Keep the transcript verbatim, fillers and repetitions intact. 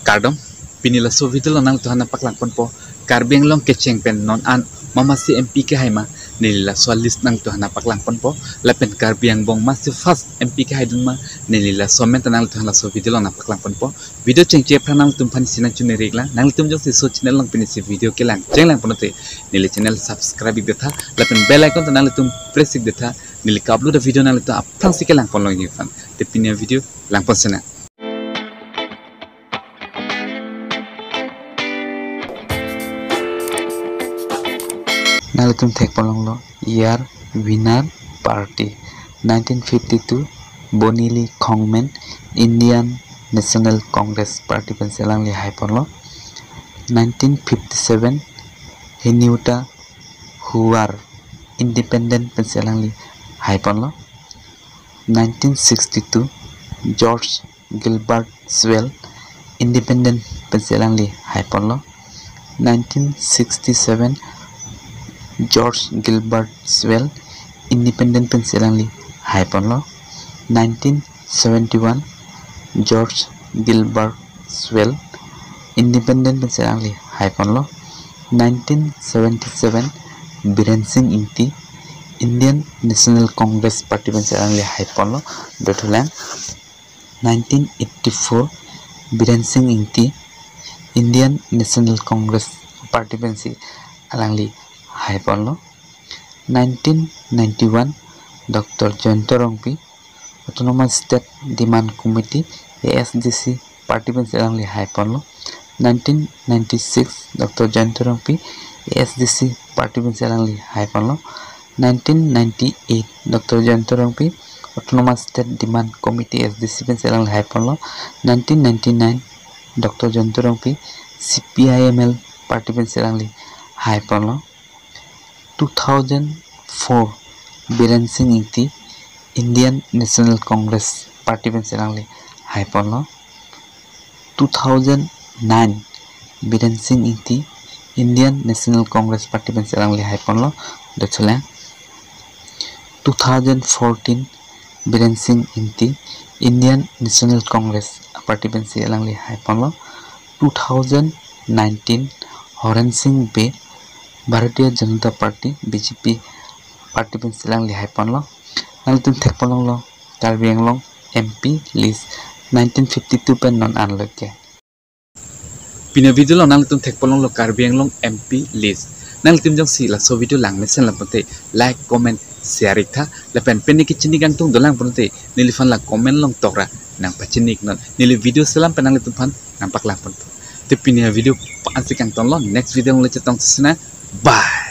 Kardom, pini laso video along nanglitum aphan nangpaklang ponpo, Karbi Anglong kecheng pen non an mama si M P kehai ma, neli laso list nanglitum aphan nangpaklang ponpo, lapen Karbi angbong masi first M P kehaidun ma, neli laso amen ta nanglitum aphan laso video along nangpaklang ponpo. Video chengche aphrang nanglitum aphan isi nangchuniriklang, nanglitum jongsi laso channel along pini si video kelang chenglang pulote, neli channel subscribe ik detha, lapen bell icon ta nanglitum press ik detha, neli ka-upload a-video nanglitum aphrangsi kelang ponlongji aphan. Te pini a-video lang pon sena. Nanglitum thek ponlonglo, year, winner, party. Nineteen fifty-two, Bonili Khongmen, Indian National Congress Party pensi alangli hai ponlo. Nineteen fifty-seven, Henrietta Hoover, Independent pensi alangli hai ponlo. Nineteen sixty-two, George Gilbert Sewell, Independent pensi alangli hai ponlo. Nineteen sixty-seven, George Gilbert Sewell, Independent pensi alangli hai ponlo. Nineteen seventy-one, George Gilbert Sewell, Independent pensi alangli hai ponlo. Nineteen seventy-seven, Biren Singh Ingti, Indian National Congress Party pensi alangli hai ponlo. Dothulang. Nineteen eighty-four, Biren Singh Ingti, Indian National Congress Party pensi alangli hai ponlo. Nineteen ninety-one, Doctor Jayanta Rongpi, Autonomous State Demand Committee, A S D C, Party pensi alangli hai ponlo. Nineteen ninety-six, Doctor Jayanta Rongpi, A S D C, Party pensi alangli hai ponlo. Nineteen ninety-eight, Doctor Jayanta Rongpi, Autonomous State Demand Committee, A S D C pensi alangli hai ponlo. Nineteen ninety-nine, Doctor Jayanta Rongpi, C P I M L Party pensi alangli hai ponlo. Two thousand four, Biren Singh Ingti, Indian National Congress Party pensi alangli hai ponlo. Two thousand nine, Biren Singh Ingti, Indian National Congress Party pensi alangli hai ponlo. Dothulang. Two thousand fourteen, Biren Singh Ingti, Indian National Congress Party pensi alangli hai ponlo. Two thousand nineteen, Horen Singh Bey, Bharatiya Janata Party, B J P Party pensi alangli hai ponlo. Nanglitum thek ponlonglo, Karbi Anglong M P list nineteen fifty-two pen non anlo ke. Pini video along nanglitum thek ponlonglo Karbi Anglong M P list. Nanglitum jongsi laso video lang mesen lang pulote like, comment, share ik tha. Lapen pini kechini kangtung dolang pulote neliphan la comment along tokra nangpachini ik non. Neli video selam pen nanglitum aphan nangpaklang ponpo. Te pini a-video ansi kangtonlo, next video along le chetong sena. Bye.